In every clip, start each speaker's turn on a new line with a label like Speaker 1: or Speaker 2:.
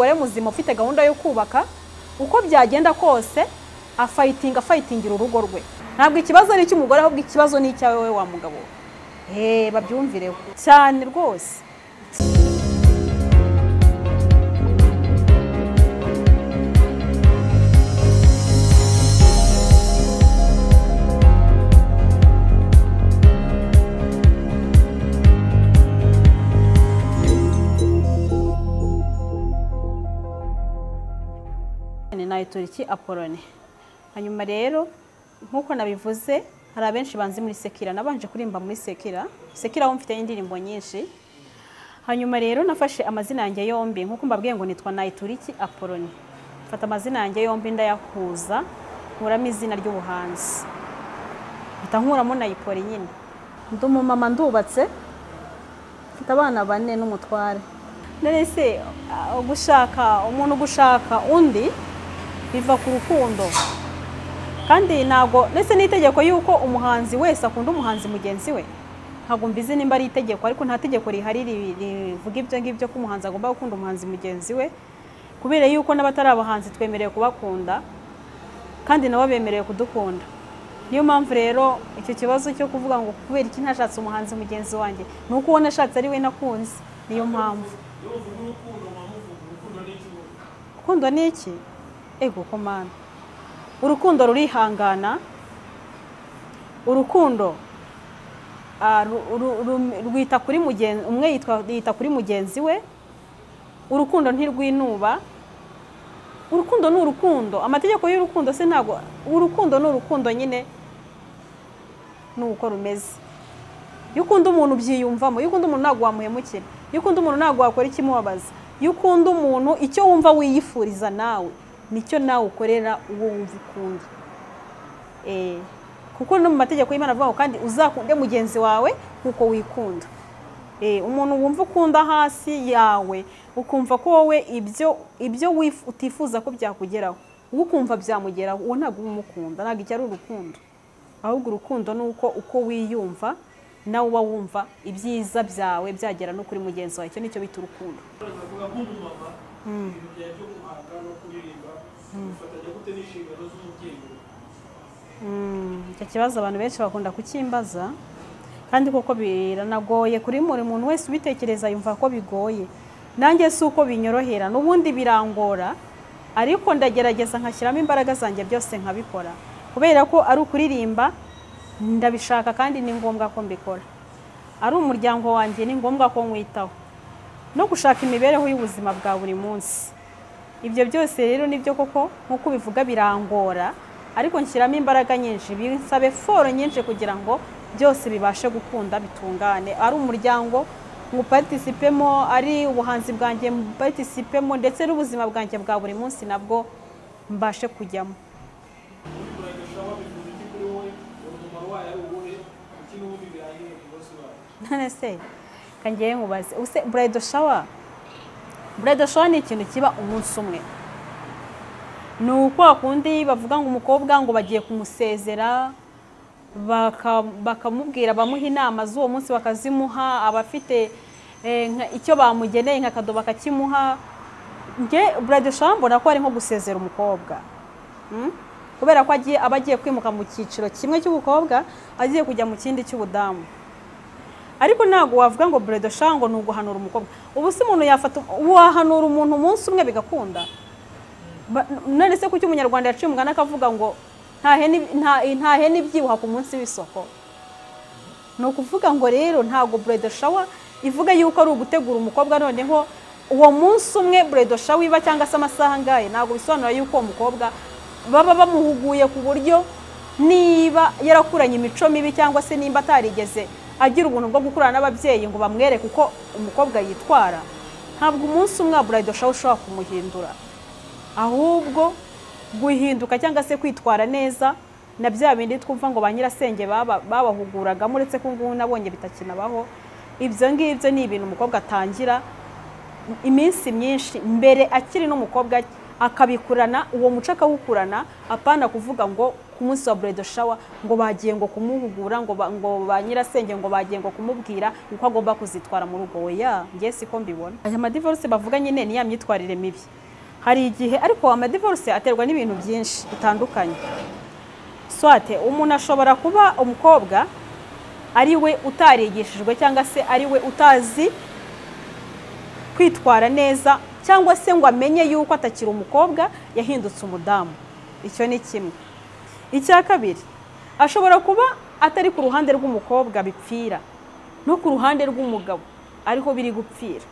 Speaker 1: umugore muzima ufite gahunda yo kubaka, uko byagenda kose afightingira urugo rwe. Ntabwo ikibazo ari icy'umugore, ahubwo ikibazo ni icyawe wowe wa mugabo. Babyumvireho cyane rwose. Nayituriki Apollonie. Hanyuma rero nkuko nabivuze hari abenshi banzi muri Sekira, nabanje kurimba muri Sekira. Sekira ho mfite indirimbo nyinshi. Hanyuma rero nafashe amazina yanjye yombi nkuko mbabwiye ngo nitwa Nayituriki Apollonie. Mfata amazina yanjye yombi ndayahuza nkuramo izina ry'ubuhanzi. Mpita nkuramo Nayipoli nyine. Ndi umumama, ndubatse, mfite abana bane n'umutware. None se gushaka umuntu, gushaka undi biva ku rukundo. Kandi ntago ndetse n'itegeko yuko umuhanzi wese akunda umuhanzi mugenzi we. Ntabwo mbizi nimba ari itegeko, ariko nta tegeko rihari rivuga ibyo ngibyo ko umuhanzi agomba gukunda umuhanzi mugenzi we, kubera yuko n'abatari abahanzi twemerewe kubakunda kandi nabo bemerewe kudukunda. Niyo mpamvu rero icyo kibazo cyo kuvuga ngo kubera iki ntashatse umuhanzi mugenzi wanjye, ni uko uwo nashatse ari we nakunze. Niyo mpamvu. Urukundo ni iki? Ego komana. Urukundo rurihangana, urukundo rwita kuri mugenzi umwe, yita kuri mugenzi we. Urukundo ntirwinuba. Urukundo ni urukundo. Amategeko y'urukundo se ntago, urukundo ni urukundo nyine nuko rumeze. Iyo ukunda umuntu byiyumvamo, iyo ukunda umuntu ntago wamuhemukira, iyo ukunda umuntu ntago wakora ikimubabaza, iyo ukunda umuntu icyo wumva wiyifuriza nawe nicyo nawe ukorera uwo wumva ukunda. Kuko no mu mategeko y'Imana avuga kandi uzakunde mugenzi wawe nkuko wikunda. Umuntu wumva ukunda hasi yawe, ukumva ko wowe ibyo utifuza ko byakugeraho, ukumva byamugeraho, uwo ntabwo umukunda, ntabwo icyo ari urukundo. Ahubwo urukundo ni uko wiyumva nawe uba wumva ibyiza byawe byagera no kuri mugenzi wawe. Icyo nicyo bita urukundo. Icyo kibazo abantu benshi bakunda kukimbaza, kandi koko biranagoye kuri buri muntu wese ubitekereza yumva ko bigoye. Nanjye si uko binyorohera, n'ubundi birangora, ariko ndagerageza nkashyiramo imbaraga zanjye byose nkabikora, kubera ko ari ukuririmba ndabishaka kandi ni ngombwa ko mbikora, ari umuryango wanjye ni ngombwa ko nkwitaho, no gushaka imibereho y'ubuzima bwa buri munsi. Ibyo byose rero nibyo koko nkuko bivuga birangora, ariko nshyiramo imbaraga nyinshi, binsabe foro nyinshi kugira ngo byose bibashe gukunda bitungane. Ari umuryango nguparticipemo, ari ubuhanzi bwanjye mparticipemo, ndetse n'ubuzima bwanjye bwa buri munsi nabwo mbashe kujyamo. None se kangiye nkubaze, use bridal shower? Bridal shower ni ikintu kiba umunsi umwe. Ni uko kundi bavuga ngo umukobwa ngo bagiye kumusezera, bakamubwira, bamuha inama z'uwo munsi bakazimuha, abafite icyo bamugeneye nka kado bakakimuha. Nge bridal shower mbona ko ari nko gusezera umukobwa, kubera ko aba agiye kwimuka mu cyiciro kimwe cy'ubukobwa agiye kujya mu kindi cy'ubudamu. Ariko ntago wavuga ngo bridal shower ngo ni uguhanura umukobwa. Ubu se umuntu yafata, wahanura umuntu umunsi umwe bigakunda? None se kuki umunyarwanda yaciye umugani akavuga ngo nta hene ibyibuha ku munsi w'isoko? Ni ukuvuga ngo rero ntago bridal shower ivuga yuko ari ugutegura umukobwa noneho uwo munsi umwe bridal shower iba cyangwa se amasaha angahe, ntago bisobanura yuko uwo mukobwa baba bamuhuguye ku buryo niba yarakuranye imico mibi cyangwa se nimba atarigeze agira ubuntu bwo gukurana n'ababyeyi ngo bamwereke uko umukobwa yitwara, ntabwo umunsi umwe wa bridal shower ushobora kumuhindura. Ahubwo guhinduka cyangwa se kwitwara neza na bya bindi twumva ngo ba nyirasenge babahuguragamo, uretse ko ngubu nabonye bitakinabaho. Ibyo ngibyo ni ibintu umukobwa atangira iminsi myinshi mbere akiri n'umukobwa akabikurana, uwo muco akawukurana, apana kuvuga ngo ku munsi wa bridal shower ngo bagiye ngo kumuhugura, ngo ba nyirasenge ngo bagiye ngo kumubwira uko agomba kuzitwara mu rugo. Oya, ngiye siko mbibona. Aya madivorce bavuga nyine ni ya myitwarire mibi. Hari igihe ariko amadivorce aterwa n'ibintu byinshi bitandukanye. Swate umuntu ashobora kuba umukobwa ari we utarigishijwe, cyangwa se ari we utazi kwitwara neza, cyangwa se ngo amenye yuko atakiri umukobwa yahindutse umudamu. Icyo ni kimwe. Icya kabiri, ashobora kuba atari ku ruhande rw'umukobwa bipfira, no ku ruhande rw'umugabo ariho biri gupfira.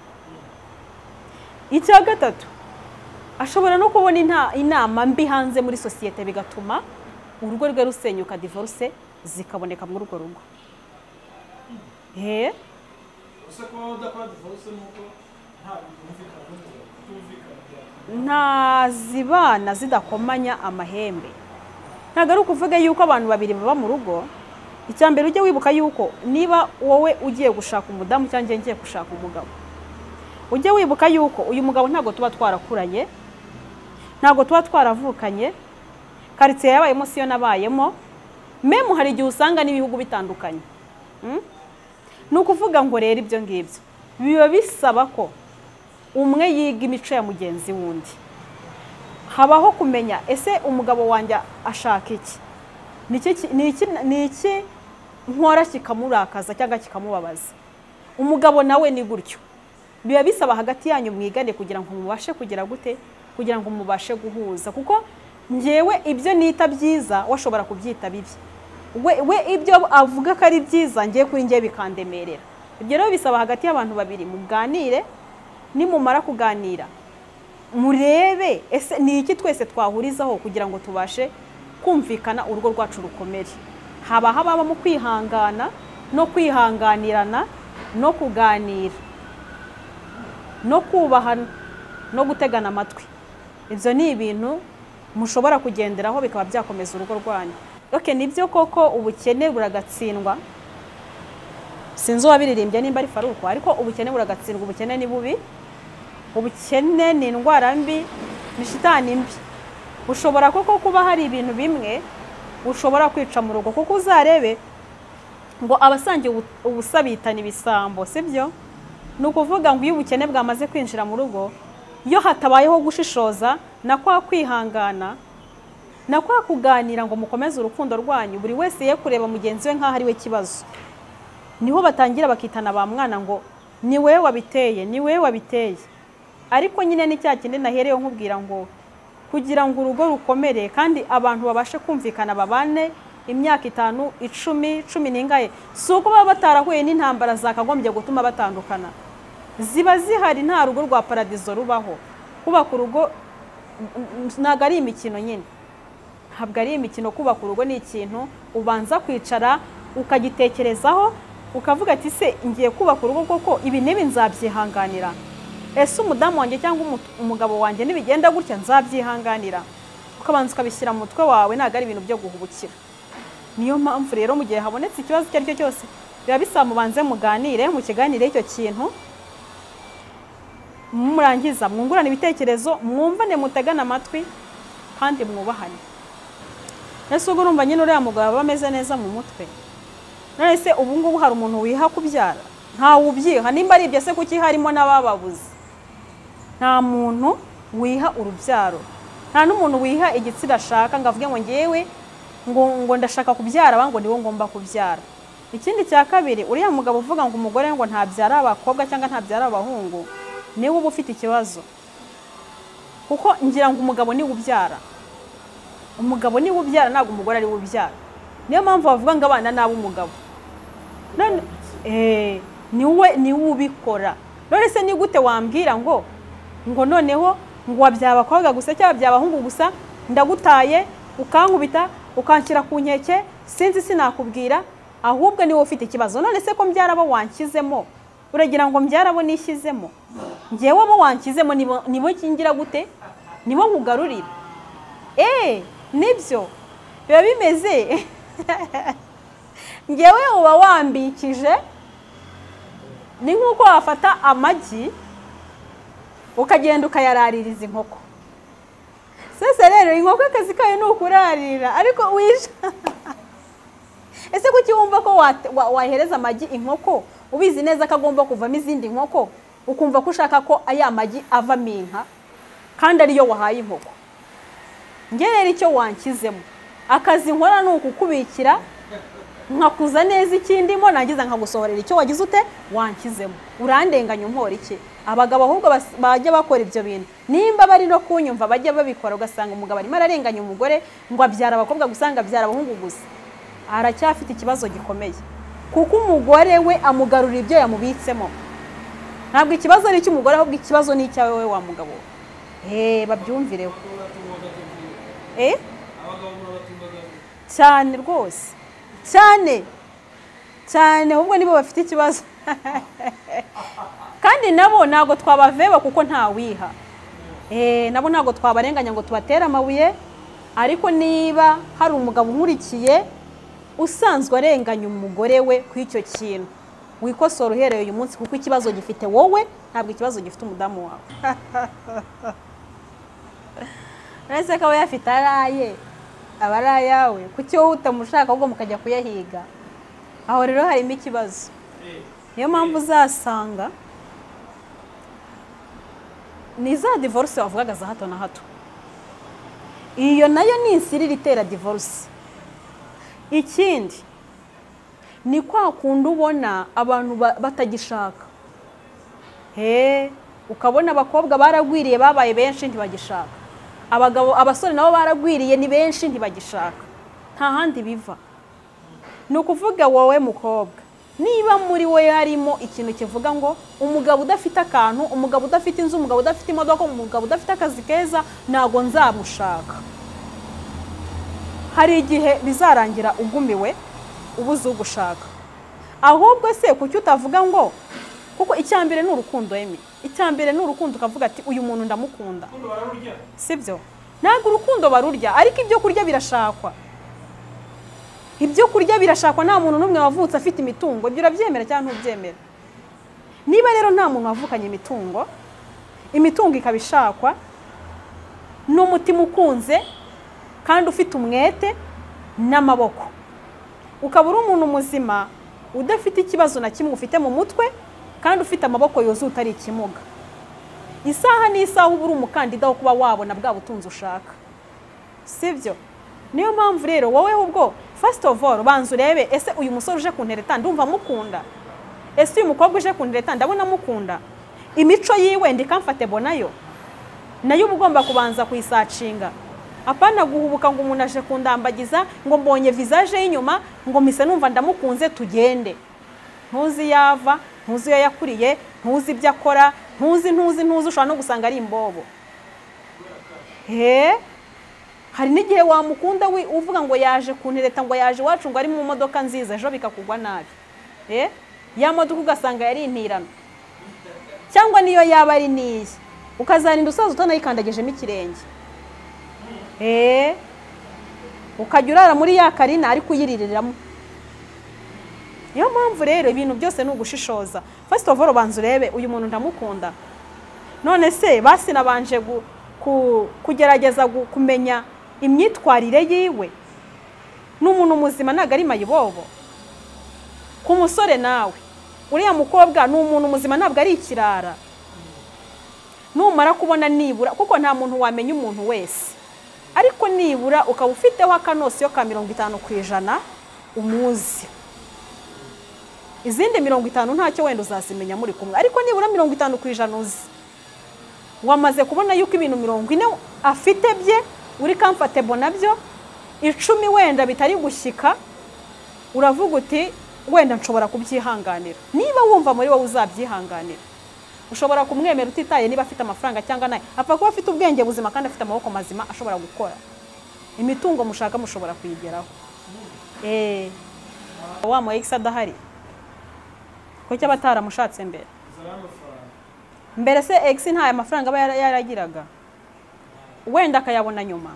Speaker 1: Icya gatatu, ashobora no kubona inama mbi hanze muri sosiyete bigatuma urugo rwe rusenyuka, divorce zikaboneka muri urwo rugo. Nta zibana zidakomanya amahembe. Ntabwo ari ukuvuga yuko abantu babiri baba mu rugo. Icya mbere ujye wibuka yuko niba wowe ugiye gushaka umudamu cyangwa ngiye gushaka umugabo, ujye wibuka yuko uyu mugabo ntabwo tuba twarakuranye, ntabwo tuba twaravukanye, karitsiye yabayemo siyo nabayemo, memu hari igihe usanga n'ibihugu bitandukanye. Ni ukuvuga ngo rero ibyo ngibyo biba bisaba ko umwe yiga imico ya mugenzi wundi. Habaho kumenya ese umugabo wanjye ashaka iki, ni iki nkora kikamurakaza cyangwa kikamubabaza. Umugabo nawe ni gutyo. Biba bisaba hagati yanyu mwigane kugira ngo mubashe kugira gute, kugira ngo mubashe guhuza, kuko ngewe ibyo nita byiza washobora kubyita bibi, we ibyo avuga ko ari byiza ngiye kuri ngiye bikandemerera. Ibyo rero bisaba hagati y'abantu babiri muganire, nimumara kuganira murebe ese ni iki twese twahurizaho kugira ngo tubashe kumvikana, urugo rwacu rukomere. Haba habamo kwihangana no kwihanganirana no kuganira no kubahana no gutegana amatwi. Ibyo ni ibintu mushobora kugenderaho bikaba byakomeza urugo rwanyu. Okay, nibyo koko ubukene buragatsindwa. Sinzi uwabiririmbye nimba ari Faruko, ariko ubukene buragatsindwa. Ubukene ni bubi, ubukene ni indwara mbi, ni shitani mbi. Ushobora koko kuba hari ibintu bimwe ushobora kwica mu rugo, kuko uzarebe ngo abasangiye ubusabitana ibisambo, sibyo? Ni ukuvuga ngo iyo ubukene bwamaze kwinjira mu rugo, iyo hatabayeho gushishoza na kwa kwihangana na kwa kuganira ngo mukomeze urukundo rwanyu, buri wese ye kureba mugenzi we nkaho ari we kibazo, niho batangira bakitana ba mwana ngo ni wewe wabiteye, ni wewe wabiteye. Ariko nyine ni cya kindi nahereyo nkubwira ngo kugira ngo urugo rukomere kandi abantu babashe kumvikana babane imyaka 5, 10, 10 n'ingahe, si uko baba batarahuye n'intambara zakagombye gutuma batandukana, ziba zihari. Nta rugo rwa paradizo rubaho. Kubaka urugo ntabwo ari imikino nyine, ntabwo ari imikino. Kubaka urugo ni ikintu ubanza kwicara ukagitekerezaho, ukavuga ati se ngiye kubaka urugo koko ibi n'ibi nzabyihanganira, ese umudamu wanjye cyangwa umugabo wanjye nibigenda gutya nzabyihanganira. Ukabanza ukabishyira mu mutwe wawe, ntabwo ari ibintu byo guhubukira. Niyo mpamvu rero mu gihe habonetse ikibazo icyo ari cyo cyose biba bisaba mubanze muganire, mukiganire icyo kintu, murangiza mwungurane ibitekerezo, mwumvane, mutegane amatwi kandi mwubahane. Ese ubwo urumva nyine uriya mugabo aba ameze neza mu mutwe? None se ubu ngubu hari umuntu wiha kubyara? Ntawe ubyiha. Nimba ari ibyo se kuki harimo n'abababuze? Nta muntu wiha urubyaro, nta n'umuntu wiha igitsina ashaka ngo avuge ngo ngewe ngo ndashaka kubyara ngo niwo ngomba kubyara. Ikindi cya kabiri, uriya mugabo uvuga ngo umugore ngo ntabyara abakobwa cyangwa ntabyara abahungu, niwe uba ufite ikibazo. Kuko ngira ngo umugabo niwe ubyara, umugabo niwe ubyara, ntabwo umugore ari we ubyara. Niyo mpamvu bavuga ngo abana nabo umugabo none niwe ubikora. None se ni gute wambwira ngo noneho ngo wabyara abakobwa gusa cyangwa wabyara abahungu gusa, ndagutaye ukankubita ukanshyira ku nkeke, sinzi sinakubwira, ahubwo niwe ufite ikibazo. None se ko mbyara abo wanshyizemo, uragira ngo mbyara abo nishyizemo? Ngewe abo wanshyizemo nibo kingira gute, nibo nkugarurira? Nibyo biba bimeze. Ngewe uba wambikije, ni nk'uko wafata amagi ukagenda ukayaraririza inkoko. Sasa rero inkoko akazi kayo ni ukurarira, ariko wisha. Ese kuki wumva ko wahereza amagi inkoko ubizi neza ko agomba kuvamo izindi nkoko, ukumva ko ushaka ko aya magi avamo inka kandi ariyo wahaye inkoko? Njye rero icyo wankizemo, akazi nkora ni ukukubikira nkakuza neza ikindimo, nangiza nkagusohorera icyo wagize ute wankizemo. Urandenganya umpora iki? Abagabo ahubwo bajya bakora ibyo bintu, nimba bari no kunyumva bajya babikora, ugasanga umugabo arimo ararenganya umugore ngo abyara abakobwa gusa, ngo abyara abahungu gusa, aracyafite ikibazo gikomeye, kuko umugore we amugarura ibyo yamubitsemo. Ntabwo ikibazo ari icy'umugore, ahubwo ikibazo ni icyawe wowe wa mugabo. Babyumvireho. Cyane rwose, cyane cyane, ahubwo nibo bafite ikibazo. Kandi nabo ntabwo twabaveba kuko ntawiha. Nabo ntabwo twabarenganya ngo tubatere amabuye, ariko niba hari umugabo unkurikiye usanzwe arenganya umugore we ku icyo kintu, wikosora uhereye uyu munsi, kuko ikibazo gifite wowe, ntabwo ikibazo gifite umudamu wawe. Uretse ko aba yafite araye, aba ari ayawe, kuki wowe utamushaka ahubwo mukajya kuyahiga? Aho rero harimo ikibazo. Niyo mpamvu uzasanga ni za divorce wavugaga za hato na hato, iyo nayo ni insirira itera divorce. Ikindi ni kwa kundi ubona abantu batagishaka. Ukabona abakobwa baragwiriye babaye benshi ntibagishaka, abagabo abasore nabo baragwiriye ni benshi ntibagishaka. Nta handi biva. Ni ukuvuga wowe mukobwa, niba muri we harimo ikintu kivuga ngo umugabo udafite akantu, umugabo udafite inzu, umugabo udafite imodoka, umugabo udafite akazi keza, ntago nzamushaka, hari igihe bizarangira ugumiwe ubuze ugushaka. Ahubwo se kuki utavuga ngo, kuko icyambere ni urukundo, emi icyambere ni urukundo, ukavuga ati uyu muntu ndamukunda, sibyo? Ntabwo urukundo barurya, ariko ibyo kurya birashakwa. Ibyo kurya birashakwa, nta muntu n'umwe wavutse afite imitungo. Ibyo urabyemera cyangwa ntubyemera? Niba rero nta muntu wavukanye imitungo, imitungo ikaba ishakwa n'umutima ukunze kandi ufite umwete n'amaboko, ukaba uri umuntu muzima udafite ikibazo na kimwe ufite mu mutwe kandi ufite amaboko yuzuye utari ikimuga, isaha n'isaha uba uri umukandida wo kuba wabona bwa butunzi ushaka, sibyo? Niyo mpamvu rero wowe ubwo first of all banza urebe, ese uyu musore uje kuntereta ndumva mukunda, ese uyu mukobwa uje kuntereta ndabona mukunda, imico yiwe ndi comfortable nayo, nayo uba ugomba kubanza kuyisacinga. Apana guhubuka ngo umuntu aje kundambagiza ngo mbonye visage y'inyuma ngo mise numva ndamukunze tugende. Ntuzi yava, ntuzi iyo yakuriye, ntuzi ibyo akora, ntuzi ntuzi ntuzi, ushobora no gusanga ari imbobo. Hari n'igihe wamukunda uvuga ngo yaje kuntereta, ngo yaje iwacu, ngo ari mu modoka nziza, ejo bikakugwa nabi. Ya modoka ugasanga yari intirano, cyangwa niyo yaba ari niye, ukazarinda usaza utanayikandagijemo ikirenge. Ukajya urara muri ya karina ariko uyiririramo. Niyo mpamvu rero ibintu byose ni ugushishoza. First of all banza urebe uyu muntu ndamukunda, none se basi nabanje kugerageza kumenya imyitwarire yiwe, n'umuntu muzima ntabwo ari mayibobo. Ku musore nawe, uriya mukobwa ni umuntu muzima ntabwo ari ikirara. Numara kubona nibura, kuko nta muntu wamenya umuntu wese, ariko nibura ukaba ufiteho akanosiyo ka 50% umuzi, izindi 50 ntacyo wenda uzazimenya muri kumwe, ariko nibura 50% uzi. Wamaze kubona yuko ibintu 40 afite bye uri comfortable nabyo, 10 wenda bitari gushyika, uravuga uti wenda nshobora kubyihanganira. Niba wumva muri wowe uzabyihanganira, ushobora kumwemera utitaye niba afite amafaranga cyangwa nayo, apfa kuba afite ubwenge buzima kandi afite amaboko mazima ashobora gukora. Imitungo mushaka mushobora kuyigeraho. Wa mu ex adahari, kuki aba ataramushatse mbere? Mbere se ex nta mafaranga aba yaragiraga, wenda akayabona nyuma.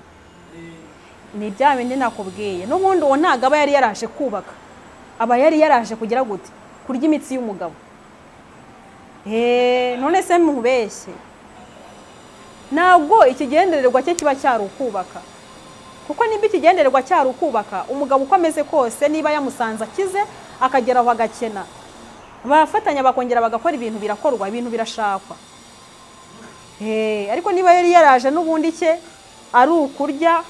Speaker 1: Ni bya bindi nakubwiye, n'ubundi uwo ntago aba yari yaraje kubaka, aba yari yaraje kugira gute? Kurya imitsi y'umugabo. None se mubeshye. Ntabwo ikigendererwa cye kiba cyari ukubaka, kuko niba ikigendererwa cyari ukubaka, umugabo uko ameze kose niba yamusanze akize akagera aho agakena, bafatanya bakongera bagakora ibintu, birakorwa, ibintu birashakwa. Ariko niba yari yaraje n'ubundi cye ari ukurya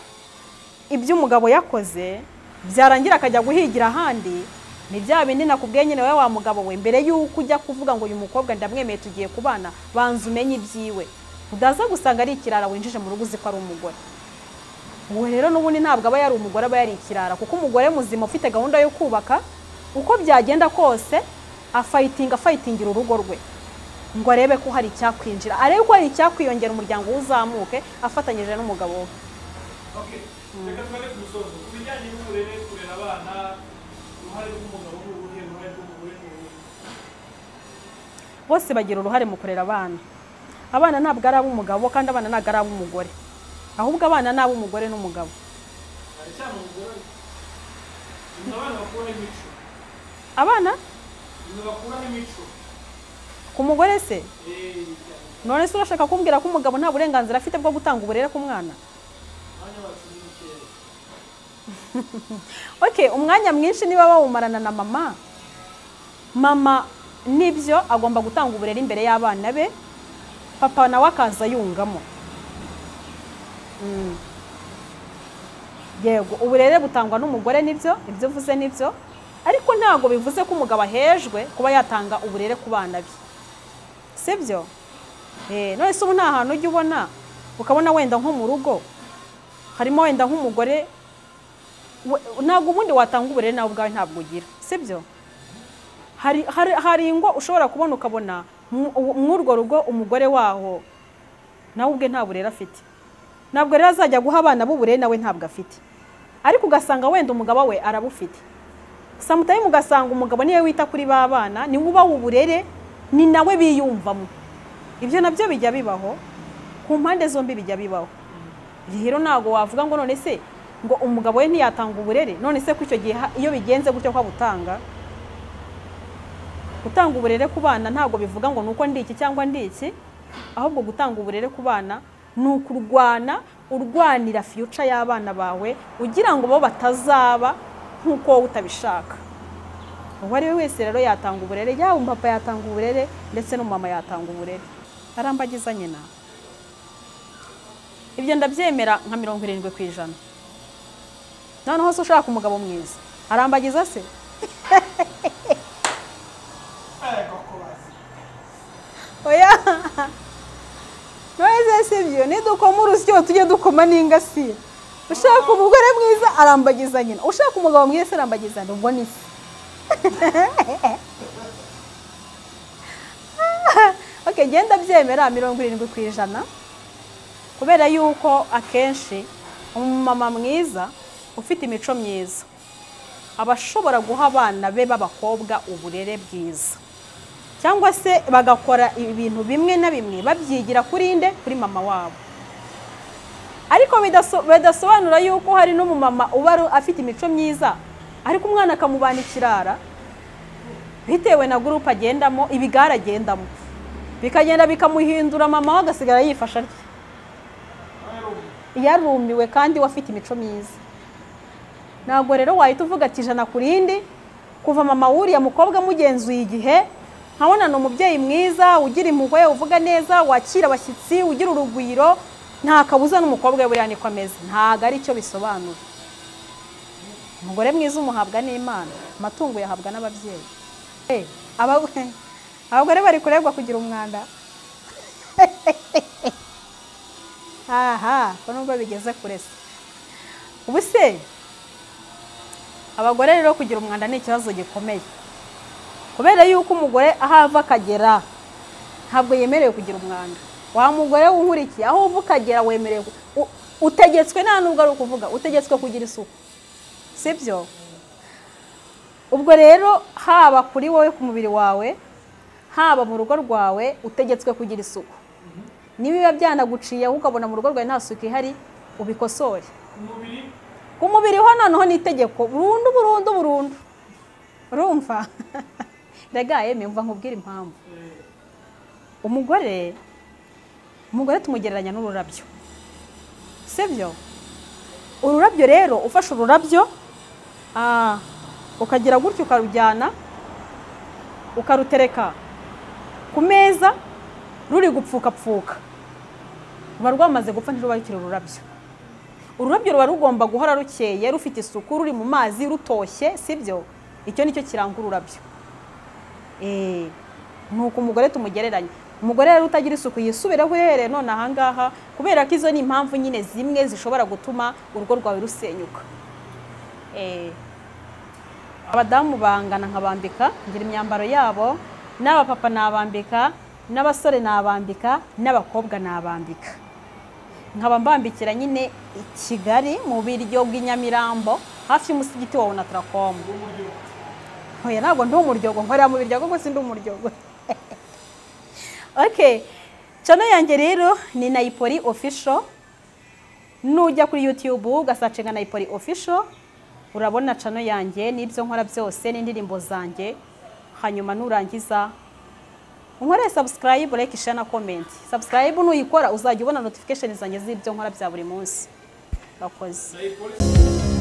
Speaker 1: ibyo umugabo yakoze, byarangira akajya guhigira ahandi, ni bya bindi nakubwiye nyine wowe wa mugabo we, mbere y'uko ujya kuvuga ngo uyu mukobwa ndamwemeye tugiye kubana, banza umenye ibyiwe, udaza gusanga ari ikirara winjije mu rugo uzi ko ari umugore. Uwo rero n'ubundi ntabwo aba yari umugore, aba yari ikirara, kuko umugore muzima ufite gahunda yo kubaka, uko byagenda kose afayitinga, afayitingira urugo rwe ngo arebe ko hari icyakwinjira, arebe ko hari icyakwiyongera, umuryango uzamuke afatanyije n'umugabo we.
Speaker 2: Okay, reka tugane ku musozo. Ku bijyanye n'uburere, kurera abana, uruhare rw'umugabo ni uruhe, uruhare rw'umugore ni uruhe?
Speaker 1: Bose bagira uruhare mu kurera abana. Abana ntabwo ari ab'umugabo kandi abana ntabwo ari ab'umugore, ahubwo abana ni ab'umugore n'umugabo.
Speaker 2: Cyane cyane umugore. Ni abana bakuraho imico.
Speaker 1: Abana?
Speaker 2: Ni bakuraho imico.
Speaker 1: Ku mugore se? None se urashaka kumbwira ko umugabo nta burenganzira afite bwo gutanga uburere ku mwana?
Speaker 2: Umwanya wacu ni mukeya.
Speaker 1: Okay, umwanya mwinshi niba bawumarana na mama, mama nibyo agomba gutanga uburere imbere y'abana be, papa nawe akaza yungamo. Yego, uburere butangwa n'umugore nibyo, ibyo uvuze nibyo, ariko ntabwo bivuze ko umugabo ahejwe kuba yatanga uburere ku bana be, sibyo? None se ubu nta hantu ujya ubona ukabona wenda nko mu rugo harimo wenda nk'umugore, ntabwo ubundi watanga uburere nawe ubwawe ntabwo ugira, sibyo? Hari ingo ushobora kubona ukabona mw'urwo rugo umugore waho nawe ubwe nta burere afite, ntabwo rero azajya guha abana b'uburere nawe ntabwo afite, ariko ugasanga wenda umugabo we arabufite. Sometimes ugasanga umugabo niwe wita kuri ba bana, niwe uba uburere, ni nawe biyumvamo. Ibyo nabyo bijya bibaho, ku mpande zombi bijya bibaho. Rero ntabwo wavuga ngo none se ngo umugabo we ntiyatanga uburere, none se ko icyo gihe iyo bigenze gutyo ko abutanga? Gutanga uburere ku bana ntabwo bivuga ngo nuko ndi iki cyangwa ndi iki, ahubwo gutanga uburere ku bana ni ukurwana, urwanira future y'abana bawe ugira ngo bo batazaba nkuko wowe utabishaka. Uwo ari we wese rero yatanga uburere, yaba umupapa yatanga uburere ndetse n'umumama yatanga uburere. Arambagiza nyina, ibyo ndabyemera nka 70%. Noneho se ushaka umugabo mwiza arambagiza se? Oya, none se sibyo, nidukoma urusyo tujye dukoma n'ingasire. Ushaka umugore mwiza arambagiza nyina, ushaka umugabo mwiza arambagiza nyina, ubwo ni se. Okay, genda byemera 70%, kubera yuko akenshi umumama mwiza ufite imico myiza aba ashobora guha abana be b'abakobwa uburere bwiza, cyangwa se bagakora ibintu bimwe na bimwe babyigira kuri nde? Kuri mama wabo. Ariko bidasobanura yuko hari n'umumama uba afite imico myiza ariko umwana akamubana ikirara bitewe na groupe agendamo, ibigare agendamo, bikagenda bikamuhindura, mama we agasigara yifasha atya, yarumiwe kandi we afite imico myiza. Ntabwo rero wahita uvuga ati 100 ku rindi, kuva mama wuriya mukobwa mugenzuye igihe nkabona ni umubyeyi mwiza ugira impuhwe, uvuga neza, wakira abashyitsi, ugira urugwiro, nta kabuza n'umukobwa we buriya niko ameze. Ntabwo ari cyo bisobanura. Umugore mwiza umuhabwa n'Imana, amatungo yahabwa n'ababyeyi. Abagore bari kuregwa kugira umwanda. Aha, ko nubwo bigeze kure se. Ubu se abagore rero kugira umwanda ni ikibazo gikomeye, kubera yuko umugore aho ava akagera ntabwo yemerewe kugira umwanda. Wa mugore w'unkurikiye aho uva ukagera wemerewe, utegetswe nta nubwo ari ukuvuga, utegetswe kugira isuku, sibyo? Ubwo rero haba kuri wowe ku mubiri wawe, haba mu rugo rwawe, utegetswe kugira isuku. Niba byanaguciye ukabona mu rugo rwawe nta suku ihari, ubikosore. Ku mubiri ho noneho ni itegeko burundu burundu burundu. Urumva? Rega yemwe mva nkubwira impamvu. Umugore Umugore tumugereranya n'ururabyo, sibyo? Ururabyo rero, ufashe ururabyo ukagira gutyo, ukarujyana ukarutereka ku meza ruri gupfukapfuka, ruba rwamaze gupfa, ntiruba rukiri ururabyo. Ururabyo ruba rugomba guhora rukeye, rufite isuku, ruri mu mazi, rutoshye, sibyo? Icyo nicyo kiranga ururabyo. Nuko umugore tumugereranya. Umugore rero utagira isuku yisubireho uhereye none ahangaha, kubera ko izo ni impamvu nyine zimwe zishobora gutuma urugo rwawe rusenyuka. Abadamu bangana nkabambika, ngira imyambaro yabo, n'abapapa nabambika, n'abasore nabambika, n'abakobwa nabambika. Nkaba mbambikira nyine i Kigali mu biryo bw'inyamirambo hafi y'umusigiti wa Onatracom. Oya, ntabwo ndi umuryogo, nkorera mu biryogo gusa, ndi umuryogo. Okay, channel yanjye rero ni Naipoli Official. Nujya kuri YouTube ugasearchinga Naipoli Official, urabona channel yanjye n'ibyo nkora byose n'indirimbo zanjye. Hanyuma nurangiza unkore subscribe, like, share na comment. Subscribe nuyikora uzajya ubona notification zanjye z'ibyo nkora bya buri munsi. Bakoze.
Speaker 2: Naipoli.